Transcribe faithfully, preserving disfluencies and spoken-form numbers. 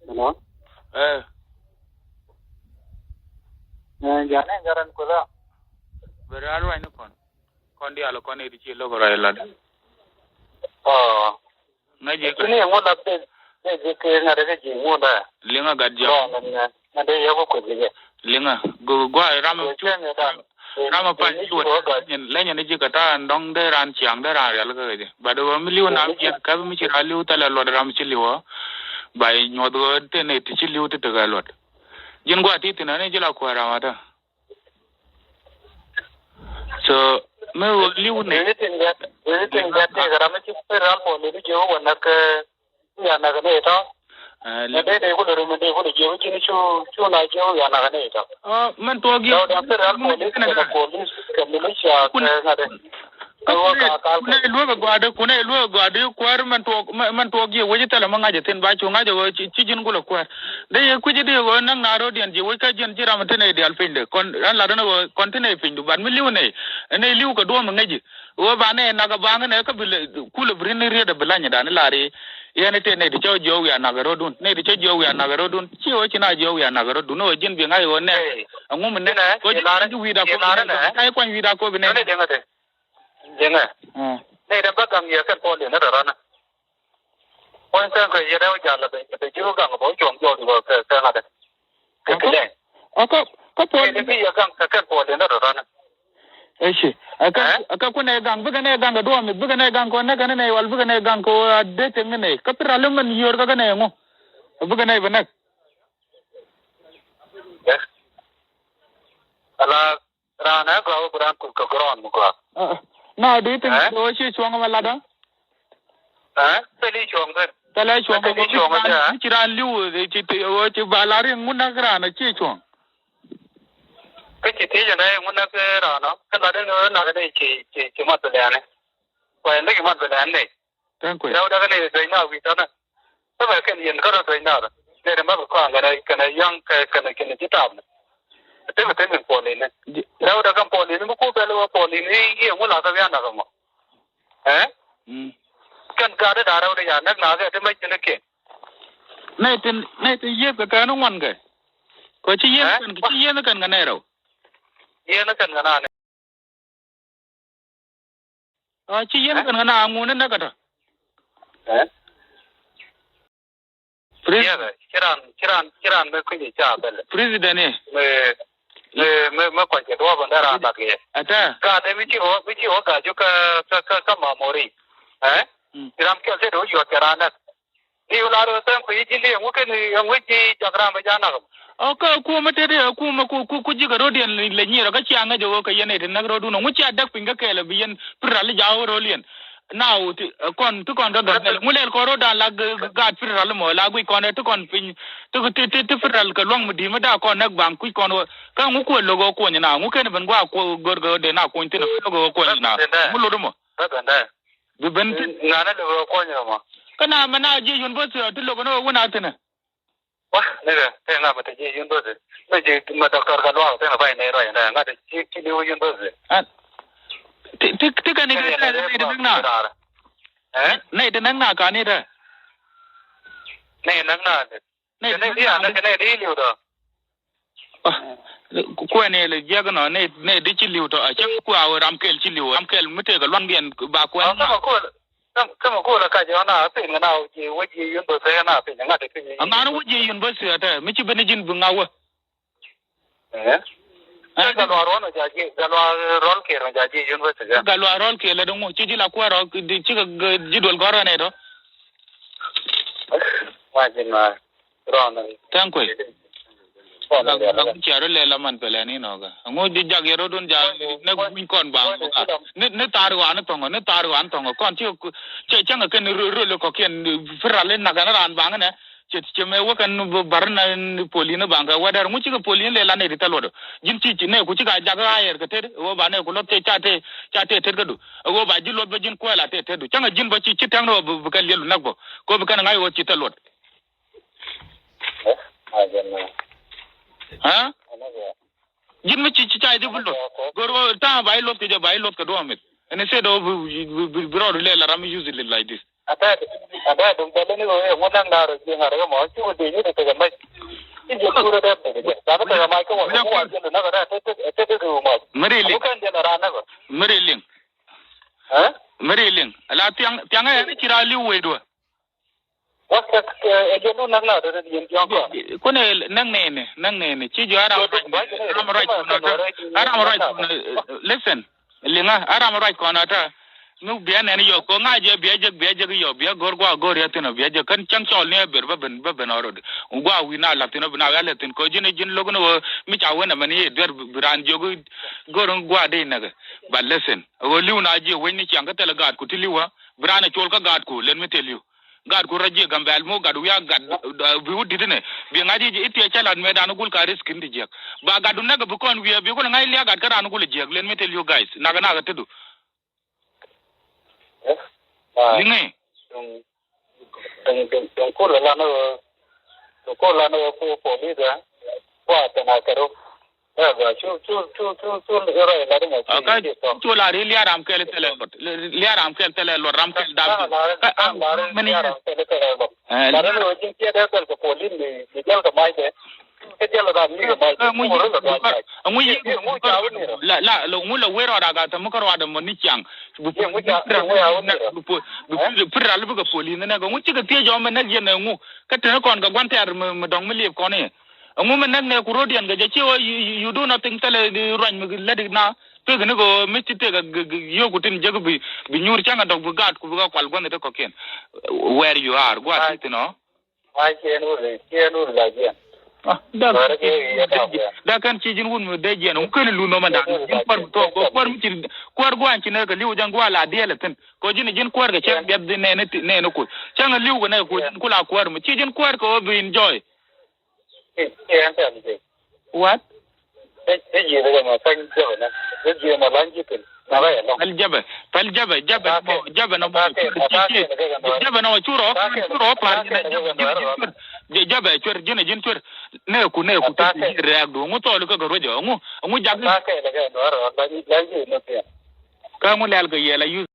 Hello? Eh. Eh, jane garan kula. Bera ruai ni kɔn. Kɔn dial kɔn iti ci lok ruai lat. Oh. Ŋa ji̱ kini ŋu la pe, pe ji̱ ke ŋa de ke ji̱ ŋu da. Liŋa gat jɔŋ. Ŋa de yɛ ko ko ji̱. Liŋa gu gua ram. Ram a pa̱ny ci wä lɛ nyɛ ni ji̱ kɛ ta̱a̱ ɛn dɔ̱ŋ dee raan ciaŋ dee raan rial kä kɛ ji̱. Bat ɣöö mi li̱w na mi jiɛn käp mi ci raan li̱w thilɛ luɔt ram ci li̱w ɣöö ba nyuɔth ɣöö tëë nɛy ti ci li̱w ti tekɛ luɔt. Ji̱n gua̱a̱ ti thi̱n ɣän i̱ ji̱ la kuäär ram a ta̱a̱. So mi ɣöö li̱w nɛy. Ri tin jat, ri tin jat tëëkɛ ram mi ci ram puɔl i̱ ji̱ wä näk. Ya nak ni tɔ. Ɛ, na dee dee kulɛ rum dee kulɛ jiɛ wi̱ci ni cu cu na jiɛ wi̱c ya nak ni tɔ. Ɔ, mɛn tuɔɔk yɛ. Dɔw dee pir al police kɛ police kɛ militia kɛ ŋa̱t. Kä kunɛ lueek ɛ gɔaa dee kunɛ lueek ɛ gɔaa dee kuäär mɛn tuɔɔk mɛn tuɔɔk yɛ wec thilɛ mɛ ŋa̱c ɛ thi̱n ba cu ŋa̱c ɛ ɣöö ci ji̱n kulɛ kuäär. Dee yɛ kui̱ci dee ɣöö näk na ro̱diɛn jiɛ wec kä jiɛn ji̱ ram ɛ thi̱n ɛ diaal piny dee kɔn ran lat ɛn ɛ ɣöö kɔn thi̱n ɛ piny du bat mi li̱w nɛy ɛn ɛ li̱w kɛ duɔ̱ɔ̱m ɛ ŋäci. Ɣöö banɛ nak ɛ baŋ ɛnɛ kä bi kulɛ bi rin ni riet ɛ bi lany ɛ dan i̱ lar i̱. Yɛn i̱ tëë nɛy ti cä jiɔk wiaa nak ɛ rɔ̱dun. Nɛy ti cä jiɔk wiaa nak ɛ rɔ̱dun. Ci ɣöö ci na jiɔk wiaa nak ɛ rɔ̱dun. Ɣöö ji̱n bi ŋa̱c ɣöö nɛk. Ɛ, ɛŋu mi nɛk. Ɣöö ji̱n wi̱i̱da kop bi nɛk. Ka i̱ kuany wi̱i̱da kop bi nɛk. Nɛy dɛŋ ɛ tɛ. Dɛŋ ɛ. Nɛy dɛŋ bä gaŋ yɛ kɛn puɔl yɛn ɛ rɔ̱rɔ̱nä. Puɔ̱ny thɛŋ kɛ yɛ rɛw jal ɛ bɛ ji̱ gaŋ bä cuɔm jɔɔk kɛ kɛ ŋa̱t ɛ. Kɛ kɛ lɛŋ. Ɔ kä kä puɔl. Nɛy dɛŋ bi yɛ gaŋ kɛ kɛn puɔl yɛn ɛ rɔ̱rɔ̱nä. Eci. Ɛ kä ɛ kä kunɛ gaŋ bikɛ nɛ gaŋ kɛ duɔɔmith bikɛ nɛ gaŋ kɛ nɛ kɛ nɛ wal bikɛ nɛ gaŋ kɛ a dee teŋ nɛ kä pi ral mɛn yio̱o̱r kä kɛ nɛ ŋu. Bikɛ nɛ bɛ nɛk. Ala raan ɛ gɔaa wä bi raan kul kɛ gɔrɔɔn mi gɔaa. Na do you think so? Ci cuɔ̱ŋ mɛ latdä. Ɛ pɛli cuɔ̱ŋ kɛ. Pɛlɛ cuɔ̱ŋ kɛ mi ci raan li̱w ci ba lar in ŋun nak raan ci cuɔ̱ŋ. Kä ci thiec ɛn rɛy ŋun näk raan ɔ kä lat ɛn ɣöö nak ɛn ci ci ci mat bi lɛ̈ɛ̈ni. Kuay ɛn däk ci mat bi lɛ̈ɛ̈ni nɛy. Rɛw däk ɛn nɛy duec naath wi̱i̱ tɔ̱nä. Kä bɛ kɛn yɛn kä rɔ duec naath nɛy ti mat bi kɔaŋ kɛnɛ kɛnɛ yɔ̱ŋ kɛ kɛnɛ kɛnɛ ji̱ taapni. Ɛ tëk ɛ tëk min puɔl ini rɛw däk ɛn puɔl ini mi ku bɛl wä puɔl ini i̱ ŋu la kä wian nak ɛmɔ. Ɛ kɛn gaat ɛ da̱a̱ rɛw dee ya näk naath kɛ ti mec kɛnɛ kiɛn. Nɛy tin nɛy tin yiëëth kɛ kɛn ŋuan kɛ. Kɔ ci yiëëth kɛn ci yiëëth kɛn kɛ nɛy rɛw. Yiëëth kɛn kɛ naath. Ci yɛn kɛn kɛ na ŋun ni näk kä tɔ. President. Ci ran ci ran ci ran mi kui̱c ca bɛl. President i̱. Mi mi mi mi kɔc kɛ duɔ̱ɔ̱p ɛn dee ran dak yɛ. Ata. Gaa dee mi ci wä mi ci wä gaa ju kä kä kä mamori. Ci ran kɛl te do yuɔt kɛ ran näk. I̱ lar wä thɛm kɛ yic ji̱n i̱ ɛŋu kɛn ɛŋu ji̱ jak ram bɛ ja̱ nak. Ɔ kä kumɛ tet i̱ kumɛ ku ku ku ji̱ kɛ ro̱diɛn lɛ nyier ɔ kä cia ŋäc ɛ ɣöö kɛ yɛn ɛ ti näk ro̱dun ɛŋu cia däk piny kä kɛɛl ɛ bi yɛn pi̱r ral i̱ ja̱ ɣöö ro̱l yɛn. Na ɣöö ti kɔn ti kɔn kä gäk kɛɛl ɛŋu lɛl kɔn ro̱dan la gaat pi̱r ral mɔ la guic kɔn ɛ ti kɔn piny ti ti ti pi̱r ral kɛ luaŋ mi di̱i̱m ɛ da̱a̱ kɔn näk baŋ kui̱c kɔn ɣöö kä ɛŋu kuɛ lo̱k ɣöö kuɔny na ɛŋu kɛn ben gua̱a̱ gör kɛ ɣöö dee na kuɔny thi̱n ɛ lo̱k ɣöö kuɔny na ɛŋu lot mɔ. Bi ben tin. Ŋa̱n a lɛ wee kuɔny rɔ mɔ. Kä na mɛ na jiɛ university ɔ ti lok ni wee wun a thinɛ. Wa ni kɛ kɛ ŋa̱ mɛ te jiɛ university mɛ jiɛ mɛ doctor Gatluak thinɛ pay nɛy ruac nɛ ŋa̱ te ci ci liw university. Ti ti ti kɛn ikä nɛy ti näk na. Nɛy ti näk na kani te. Nɛy näk na. Nɛ nɛ di anɛ kɛ nɛ di liw dɔ. Kuɛ nɛ lɛ jiɛk nɔ nɛ nɛ di ci liw tɔ a cɛ kuɛ a ram kɛl ci liw ram kɛl mi tëëk a luaŋdiɛn ba kuɛ. Kɛ mɛ kol kɛ mɛ kol a kac ɣɔn a piny ɣɔn a wec wec yi yun bä pek ɣɔn a piny ŋa̱t piny. A ŋa̱n wec yi yun bä siɛ tɛ mi ci ben ji̱n bi ŋa̱ wä. Ɛ ɛ Gatluak ruɔn ɔ ja̱ ji̱ Gatluak rɔl kiɛ rɔ ja̱ ji̱ university. Gatluak rɔl kiɛ lɛ dɔŋ ci ji̱ la kuɛ rɔ ci kɛ ji̱ duɔl gɔ̱r ɣän ɛ tɔ. Thank you. Cia rɔ lɛ la man pɛlɛ ni nɔ kɛ ŋu ji̱ jak yɛ rɔ dun ja̱ ni guny kɔn baŋ ni ni thar wan thɔŋɔ ni thar wan thɔŋɔ kɔn ci cɛ cäŋ kɛn röl kɔkiɛn piral in nak ɛn ran baŋ nɛ. Cɛ cɛ mɛ wä kɛn bar na polin baŋ kɛ wä dɛr ŋu cikɛ polin lɛ la nɛ di thɛl wä dɔ ji̱n ci ci nɛ ku cikɛ a jak a yɛr kɛ tet wä ba nɛ ku lɔt cɛ ca te ca te tet kä du wä ba ji̱ luɔth bä ji̱n kuɛl a te tet du cäŋɛ ji̱n bä ci ci tɛŋ ni wä bi kɛn liɛl bi näk bä kɛ wä bi kɛn ŋa̱c wä ci thɛl wä. Aa. Ji̱n mi ci ci ca ji̱ bi luɔth. Gör ɣöö ta̱a̱ ba i̱ luɔth kɛ jɛ ba i̱ luɔth kɛ duɔ̱ɔ̱mith. And instead of bi, bi, bi, bi rɔɔdu lɛ la ram use it like this. Ata, ata dum tɛli ni wee ŋun naŋ naar jiŋ ar kɛ mɔ ci wee dee ni tekɛ mac. Ci jɛ kure dee tekɛ jɛ. Dami tekɛ mac kɛ wee ŋun wa jɛ lu nak ata te te te te mac. Meri liŋ. Ŋun kɛn jɛ na ran nak. Meri liŋ. Ɛ? Meri liŋ. La thiaŋ thiaŋ ɛ ni ci ra liw wee duɔ. Wä kɛ ɛ jɛ lu nak naar dee yen jiɔŋ kɔn. Kunɛ nak nɛni nak nɛni ci jɔ aram ruac kɔn ata aram ruac kɔn. Listen. Liŋä a ram ruac kɔn ata. Mi bia nɛn yɔ kɔ ŋa jɛ bia jek bia jek yɔ bia gor gua gor ya thin bia jek kän cäŋ cɔl ni a ber bä ben bä ben ɔrɔd. Gua wi̱n a lath thin bä na wia lath thin kɔ ji̱n ji̱n lo̱k ni wä mi ca wen a mɛn yɛ duer bi raan jiök gor gua dee näk. But listen a wä li̱w na jiɛ wec ni ciaŋ kä thilɛ gaat ku ti li̱w wä bi raan a col kä gaat ku let me tell you. Gaat ku rɔ jiɛ Gambɛl mu gat wiak gat bi wut dit inɛ bi ŋa̱c i̱ thiɛ cä lat mɛ dan gul ka risk in ti jiɛk. Ba gat du näk bi kɔn wiɛ bi kul ŋa̱c liak gat kä ran gul jiɛk let me tell you guys nak nak te du. Liŋɛ. Dɔ̱ŋ dɔ̱ŋ dɔ̱ŋ kul lan wä dɔ̱ŋ kul lan wä ku police wä kua tɛn a kɛru. Ɛ bä cu cu cu cu cu rɔ ila di mɔ cu. Kä cu la ri liaram kɛl thɛlɛ luɔt. Liaram kɛl thɛlɛ luɔt ram kɛl dam. Kä am mɛn yɛ. Ɛ la ri wä jiŋ kiɛ dɛ bɛl kɛ police mi mi jɛl kɛ mac dɛ. Kɛ jɛl ram ni kɛ mac dɛ. Ŋu yi ŋu la la ŋu la wer ɔda gatɛ mu kä rɔadɛ mɔ ni ciaŋ. Bi pir al bikɛ police ni nɛ kɛ ŋu cikɛ thiec ɔ mɛ nɛk yɛn ɛ ŋu. Kä teni kɔn kɛ gua̱n tɛɛr mi dɔŋ mi liep kɔn i̱. Ɛŋu mi näk nɛ ku rodiɛn kɛ jɛ ci ɣöö you, you, you do nothing thilɛ ruany mi läti na. Pek ni kɛ ɣöö mi ci tëk a yio̱o̱ku tin jek bi bi nyuur cäŋ a dɔk bi gaat ku bi kɛ kual gua̱n i̱ ti kɔ̱kiɛn. Where you are gua̱a̱ ti thin ɔ. Dak dak kɛn ci ji̱n wut mi dee jiɛn ŋu keni luth nɔmɛ dak ji̱n kuäär mi tɔk kuäär mi ci kuäär gua̱a̱n ci nɛ kɛ li̱w jɛn gua̱a̱ la diɛɛl ɛ thi̱n kɛ ji̱n ji̱n kuäär kɛ cäŋ biɛth nɛɛni kuc cäŋ a li̱w kɛ nɛ kuc ji̱n ku la kuäär mi ci ji̱n kuäär kɛ ɣöö bi enjoy. What? Päl jabɛ, päl jabɛ, jabɛ nɔmɔ, jabɛ nɔmɔ, jabɛ nɔmɔ, cu rɔ, cu rɔ pa̱l jabɛ, jabɛ cuer, jɛn ji̱n cuer. Nɛ ku, nɛ ku ti rɛɛk du, ŋu thɔɔli kä gɛ ruecä, ŋu, ŋu jak. Kä ŋu lɛl kɛ yɛl a yuth.